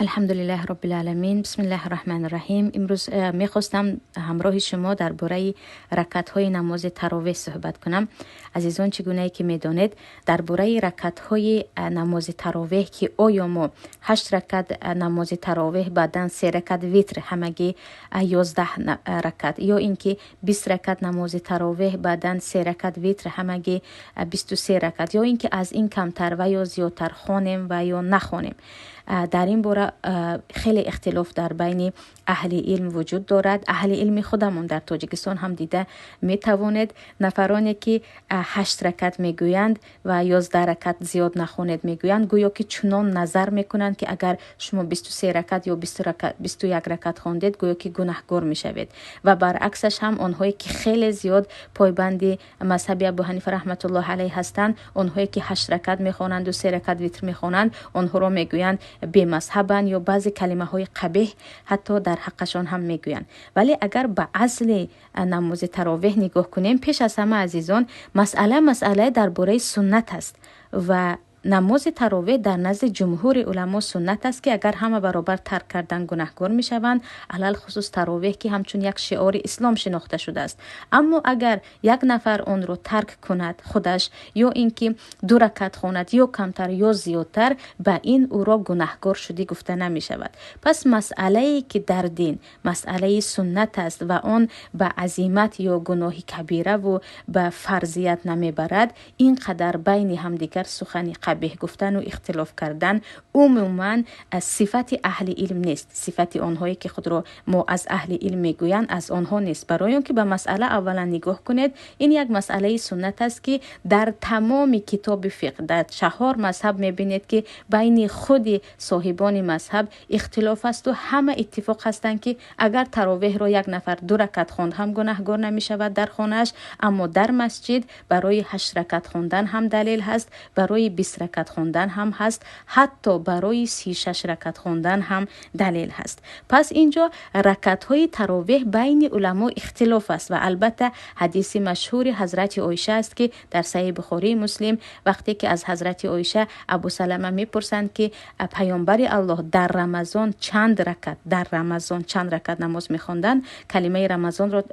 Алҳамдулиллаҳи роббил оламин, бисмиллаҳи раҳмани раҳим. Имрӯз мехостам ҳамроҳи шумо дар бораи ракатҳои намози таровеҳ суҳбат кунам. Азизон, чӣ гунае ки медонед, дар бораи ракатҳои намози таровеҳ, ки оё мо 8 ракат намози таровеҳ, баъдан 3 ракат витр, ҳамагӣ 11 ракат, ё ин ки 20 ракат намози таровеҳ, баъдан 3 ракат витр, ҳамагӣ 23 ракат, ё ин ки аз ин камтар ва ё зиёдтар хонем ва ё нахонем. Дар ин бора хеле ихтилоф дар байни аҳли илм вуҷуд дорад. Аҳли илми худамон дар Тоҷикистон ҳам дида метавонед нафароне ки 8 ракат мегӯянд ва 11 ракат зиёд нахонед мегӯянд, гӯё ки чунон назар мекунанд, ки агар шумо 23 ракат ё 21 ракат хондед, гӯё ки гунаҳгор мешавед. Ва баръаксаш ҳам онҳое ки хеле зиёд пойбанди мазҳаби Абу Ҳанифа раҳматуллоҳи алайҳ ҳастанд, онҳое ки 8 ракат мехонанду 3 ракат витр мехонанд, онҳоро мегӯянд бемазҳабанд ё баъзе калимаҳои қабеҳ ҳатто дар ҳаққашон ҳам мегӯянд. Вале агар ба асли намози таровеҳ нигоҳ кунем, пеш аз ҳама, азизон, масъала масъалаи дар бораи суннат аст ва намози таровеҳ дар назди ҷумҳури уламо суннат аст, ки агар ҳама баробар тарк кардан, гунаҳгор мешаванд, алалхусус таровеҳ, ки ҳамчун як шиори ислом шинохта шудааст. Аммо агар як нафар онро тарк кунад худаш, ё ин ки 2 ракат хонад, ё камтар ё зиёдтар, ба ин ӯро гунаҳгор шудӣ гуфта намешавад. Пас масъалае ки дар дин масъалаи суннат аст ва он ба азимат ё гуноҳи кабираву ба фарзият намебарад, ин қадар байни ҳамдигар сухани қабеҳ гуфтану ихтилоф кардан умуман сифати аҳли илм нест. Сифати онҳое ки худро мо аз аҳли илм мегӯянд, аз онҳо нест. Барои он ки ба масъала аввалан нигоҳ кунед, ин як масъалаи суннат аст, ки дар тамоми китоби фиқҳ дар 4 мазҳаб мебинед, ки байни худи соҳибони мазҳаб ихтилоф асту ҳама иттифоқ ҳастанд, ки агар таровеҳро як нафар 2 ракат хонд ҳам гунаҳгор намешавад дар хонааш, аммо дар масҷид барои 8 ракат хондан ҳам далел ҳаст, барои 20 ракат хондан ҳам ҳаст, ҳатто барои 36 ракат хондан ҳам далел ҳаст. Пас инҷо ракатҳои таровеҳ байни уламо ихтилоф аст ва албатта ҳадиси машҳури ҳазрати Оиша аст, ки дар Саҳеҳи Бухории Муслим, вақте ки аз ҳазрати Оиша Абу Салама мепурсанд, ки паёмбари Аллоҳ дар Рамазон чанд ракат, дар Рамазон чанд ракат намоз мехонданд, калимаи Рамазонро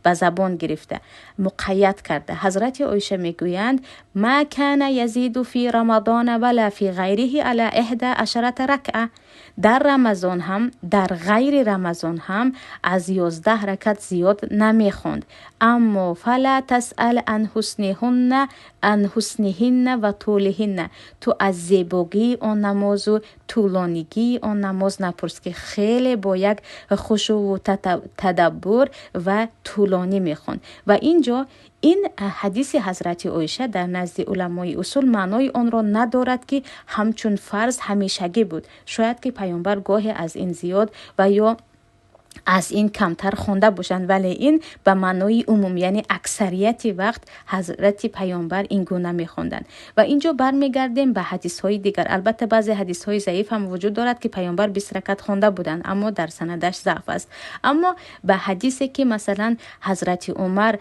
ба забон гирифта муқайяд карда, ҳазрати Оиша мегӯянд: ма кана язиду фи рамадона вала фи ғайриҳи ала иҳда ашарата ракъа. Дар Рамазон ҳам, дар ғайри Рамазон ҳам аз 11 ракат зиёд намехонд. Аммо фала тасъал ан ҳусниҳунна, ан ҳусниҳинна ва тулиҳинна. Ту аз зебогии он намозу тӯлонигии он намоз напурс, ки хеле бо як хушуву тадаббур ва тӯлонӣ мехонд. Ва инҷо ин ҳадиси ҳазрати Оиша дар назди уламои усул маънои онро надорад, ки ҳамчун фарз ҳамешагӣ буд. Шояд ки паёмбар гоҳе аз ин зиёд ва ё аз ин камтар хонда бошанд, вале ин ба маънои умум, яъне аксарияти вақт ҳазрати паёмбар ин гуна мехонданд. Ва инҷо бармегардем ба ҳадисҳои дигар. Албатта баъзе ҳадисҳои заиф ҳам вуҷуд дорад, ки паёмбар 20 ракат хонда буданд, аммо дар санадаш заъф аст. Аммо ба ҳадисе ки масалан ҳазрати Умар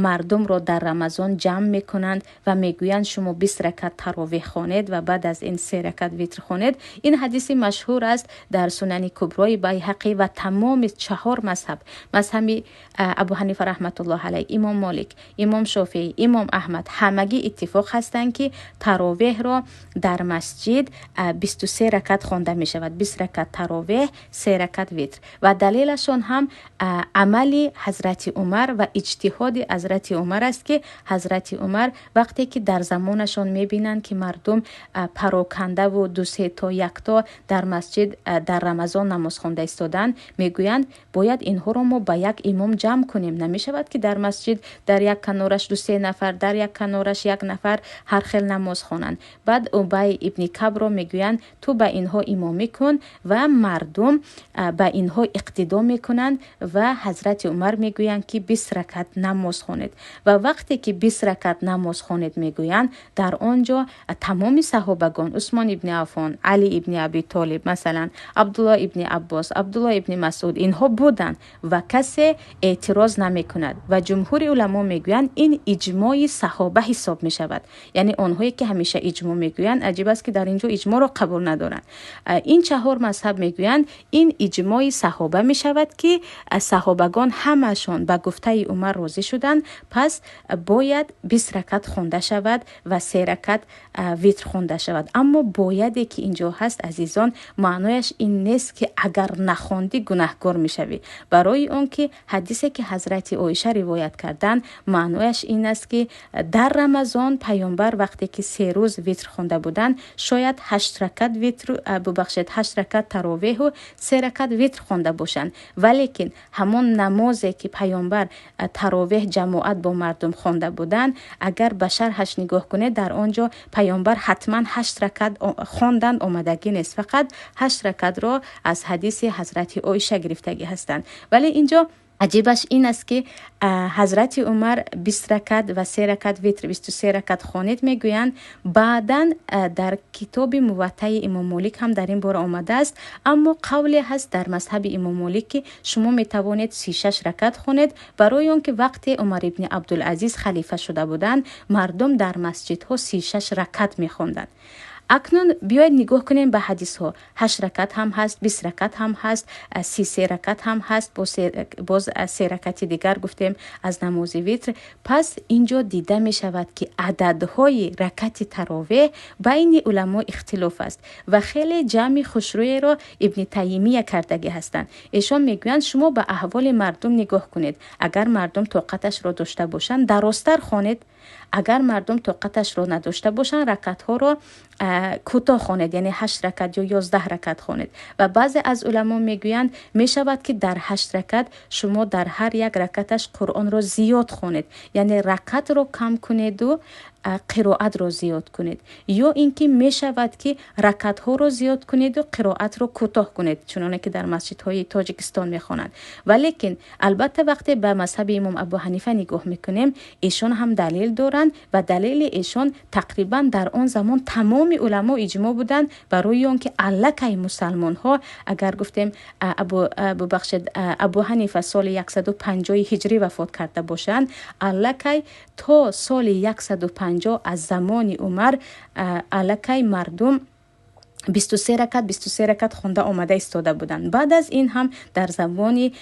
мардумро дар Рамазон ҷамъ мекунанд ва мегӯянд шумо 20 ракат таровеҳ хонед ва баъд аз ин 3 ракат витр хонед, ин ҳадиси машҳур аст дар Сунани Куброи Байҳақӣ ва тамоми 4 мазҳаб, мазҳаби Абу Ҳанифа раҳматуллоҳ алайҳ, Имом Молик, Имом Шофеӣ, Имом Аҳмад ҳамагӣ иттифоқ ҳастанд, ки таровеҳро дар масҷид 23 ракат хонда мешавад, 20 ракат таровеҳ, 3 ракат витр. Ва далелашон ҳам амали ҳазрати Умар ва иҷтиҳоди ҳазрати Умар аст, ки ҳазрати Умар вақте ки дар замонашон мебинанд, ки мардум парокандаву 2-3 то 1 дар масҷид дар Рамазон намоз хонда истоданд, мегӯянд бояд инҳоро мо ба як имом ҷамъ кунем. Намешавад, ки дар масҷид дар як канораш 2-3 нафар, дар як канораш 1 нафар ҳар хел намоз хонанд. Баъд Убай ибни Кабро мегӯянд ту ба инҳо имомӣ кун ва мардум ба инҳо иқтидо мекунанд ва ҳазрати Умар мегӯянд, ки 20 ракат намоз хонед. Ва вақте ки 20 ракат намоз хонед мегӯянд, дар он ҷо тамоми саҳобагон Усмон ибни Аффон, Али ибни Аби Толиб, масалан Абдулло ибни Аббос, Абдулло ибни Масъуд, инҳо Инҳо буданд ва касе эътироз намекунад ва ҷумҳури уламо мегӯянд, ин иҷмои саҳоба ҳисоб мешавад. Яъне онҳое ки ҳамеша иҷмо мегӯянд, аҷиб аст ки дар инҷо иҷморо қабул надоранд. Ин чаҳор мазҳаб мегӯянд, ин иҷмои саҳоба мешавад ки саҳобагон ҳамашон ба гуфтаи Умар розӣ шуданд, пас бояд 20 ракат хонда шавад ва 3 ракат витр хонда шавад. Аммо бояде ки инҷо ҳаст, азизон, маънояш ин нест ки агар нахондӣ гунаҳкор мешавӣ. Барои он ки ҳадисе ки ҳазрати Оиша ривоят карданд, маънояш ин аст ки дар Рамазон паёмбар вақте ки 3 рӯз витр хонда буданд, шояд 8 ракат витр, бубахшед, 8 ракат таровеҳу 3 ракат витр хонда бошанд. Валекин ҳамон намозе ки паёмбар таровеҳ ҷамоат бо мардум хонда буданд, агар ба шарҳаш нигоҳ кунед, дар он ҷо паёмбар ҳатман 8 ракат хонданд омадагӣ нест, фақат 8 ракатро аз ҳадиси ҳазрати Оиша гирифтагӣ ҳастанд. Вале инҷо аҷибаш ин аст ки ҳазрати Умар 20 ракат ва 3 ракат витр, 23 ракат хонед мегӯянд. Баъдан дар китоби Муваттаи Имом Молик ҳам дар ин бора омадааст, аммо қавле ҳаст дар мазҳаби Имом Молик ки шумо метавонед 36 ракат хонед, барои он ки вақте Умар ибни Абдулазиз халифа шуда буданд, мардум дар масҷидҳо 36 ракат мехонданд. Акнун биёед нигоҳ кунем ба ҳадисҳо. 8 ракат ҳам ҳаст, 20 ракат ҳам ҳаст, 33 ракат ҳам ҳаст, боз 3 ракати дигар гуфтем аз намози витр. Пас инҷо дида мешавад ки ададҳои ракати таровеҳ байни уламо ихтилоф аст ва хеле ҷамъи хушрӯеро Ибни Таймия кардагӣ ҳастанд. Эшон мегӯянд, шумо ба аҳволи мардум нигоҳ кунед. Агар мардум тоқаташро дошта бошанд, дарозтар хонед. Агар мардум тоқаташро надошта бошанд, ракатҳоро кӯтоҳ хонед, яъне 8 ракат ё 11 ракат хонед. Ва баъзе аз уламо мегӯянд, мешавад ки дар 8 ракат шумо дар ҳар як ракаташ Қуръонро зиёд хонед, яъне ракатро кам кунеду қироатро зиёд кунед, ё ин ки мешавад ки ракатҳоро зиёд кунеду қироатро кӯтоҳ кунед, чуноне ки дар масҷидҳои Тоҷикистон мехонанд. Валекин албатта вақте ба мазҳаби Имом Абу Ҳанифа нигоҳ мекунем, эшон ҳам далел доранд ва далели эшон тақрибан дар он замон тамоми уламо иҷмо буданд, барои он ки аллакай мусалмонҳо, агар гуфтем бубахшед, Абу Ҳанифа соли 150 ҳиҷрӣ вафот карда бошанд, аллакай то соли 150 аз замони Умар аллакай мардум 23 ракат, 23 ракат хонда омада истода буданд. Баъд аз ин ҳам дар замони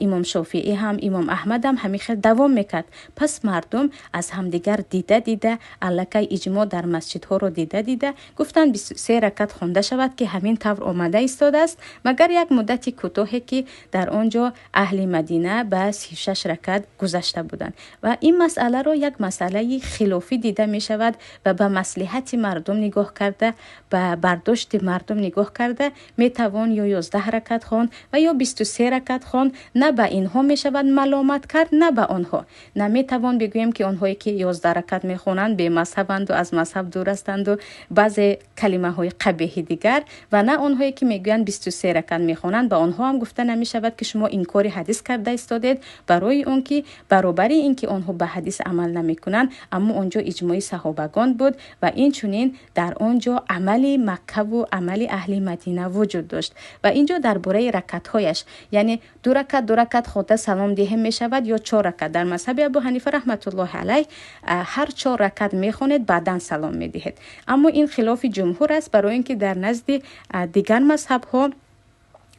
Имом Шофиӣ ҳам, Имом Аҳмад ҳам ҳамин хел давом мекард. Пас мардум аз ҳамдигар дида дида, аллакай иҷмо дар масҷидҳоро дида дида гуфтанд 23 ракат хонда шавад, ки ҳамин тавр омада истодааст, магар як муддати кӯтоҳе ки дар он ҷо аҳли Мадина ба 36 ракат гузашта буданд. Ва ин масъаларо як масъалаи хилофӣ дида мешавад ва ба маслиҳати мардум нигоҳ карда, ба бардошт мардум нигоҳ карда метавон ё 11 ракат хонд ва ё 23 ракат хонд. На ба инҳо мешавад маломат кард, на ба онҳо. На метавон бигӯем ки онҳое ки 11 ракат мехонанд бемазҳабанду аз мазҳаб дур ҳастанду баъзе калимаҳои қабеҳи дигар, ва на онҳое ки мегӯянд 23 ракат мехонанд, ба онҳо ҳам гуфта намешавад ки шумо инкори ҳадис карда истодед, барои он ки баробари ин ки онҳо ба ҳадис амал намекунанд, аммо он ҷо иҷмои саҳобагон буд ва инчунин дар он ҷо амали Маккаву амали аҳли Мадина вуҷуд дошт. Ва инҷо дар бораи ракатҳояш, яъне 2 ракат, 2 ракат хонда салом диҳем мешавад ё 4 ракат. Дар мазҳаби Абу Ҳанифа раҳматуллоҳи алайҳ ҳар 4 ракат мехонед, баъдан салом медиҳед. Аммо ин хилофи ҷумҳур аст, барои ин ки дар назди дигар мазҳабҳо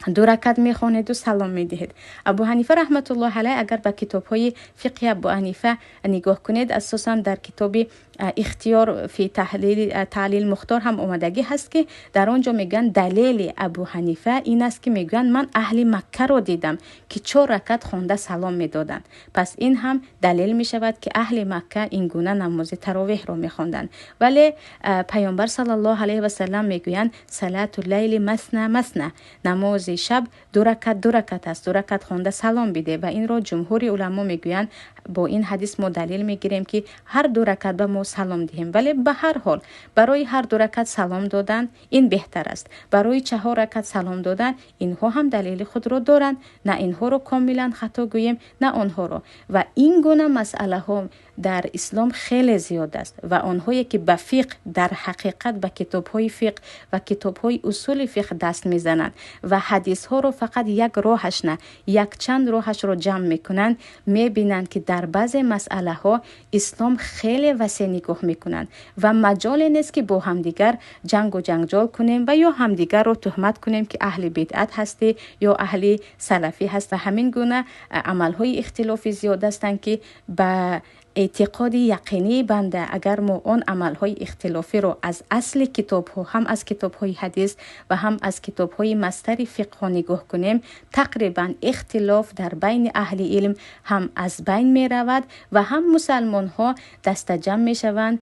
2 ракат мехонеду салом медиҳед. Абу Ҳанифа раҳматуллоҳи алайҳ агар ба китобҳои фиқҳи Абу Ҳанифа нигоҳ кунед, асосан дар китоби Ихтиёр фи таълил Мухтор ҳам омадагӣ ҳаст ки дар он ҷо мегӯянд далели Абу Ҳанифа ин аст ки мегӯянд ман аҳли Маккаро дидам ки 4 ракат хонда салом медоданд. Пас ин ҳам далел мешавад ки аҳли Макка ин гуна намози таровеҳро мехонданд. Вале паёмбар саллаллоҳу алайҳи васаллам мегӯянд салату лайли масна масна, намози шаб 2 ракат, 2 ракат аст, 2 ракат хонда салом биде. Ва инро ҷумҳури уламо мегӯянд бо ин ҳадис мо далел мегирем ки ҳар 2 ракат ба мо салом диҳем. Вале ба ҳар ҳол барои ҳар 2 ракат салом додан ин беҳтар аст. Барои 4 ракат салом додан инҳо ҳам далели худро доранд. На инҳоро комилан хато гӯем, на онҳоро. Ва ин гуна масъалаҳо Дар ислом хеле зиёд аст ва онҳое ки ба фиқҳ, дар ҳақиқат ба китобҳои фиқҳ ва китобҳои усули фиқҳ даст мезананд ва ҳадисҳоро фақат як роҳаш на, якчанд роҳашро ҷамъ мекунанд, мебинанд, ки дар баъзе масъалаҳо ислом хеле васеъ нигоҳ мекунанд ва маҷоле нест, ки бо ҳамдигар ҷангу ҷанҷол кунем ва ё ҳамдигарро туҳмат кунем, ки аҳли бидъат ҳастӣ ё аҳли салафӣ ҳаст. Ва ҳамин гуна амалҳои ихтилофӣ зиёд ҳастанд, ки ба эътиқоди яқинии банда, агар мо он амалҳои ихтилофиро аз асли китобҳо, ҳам аз китобҳои ҳадис ва ҳам аз китобҳои мастари фиқҳҳо нигоҳ кунем, тақрибан ихтилоф дар байни аҳли илм ҳам аз байн меравад ва ҳам мусалмонҳо дастаҷамъ мешаванд.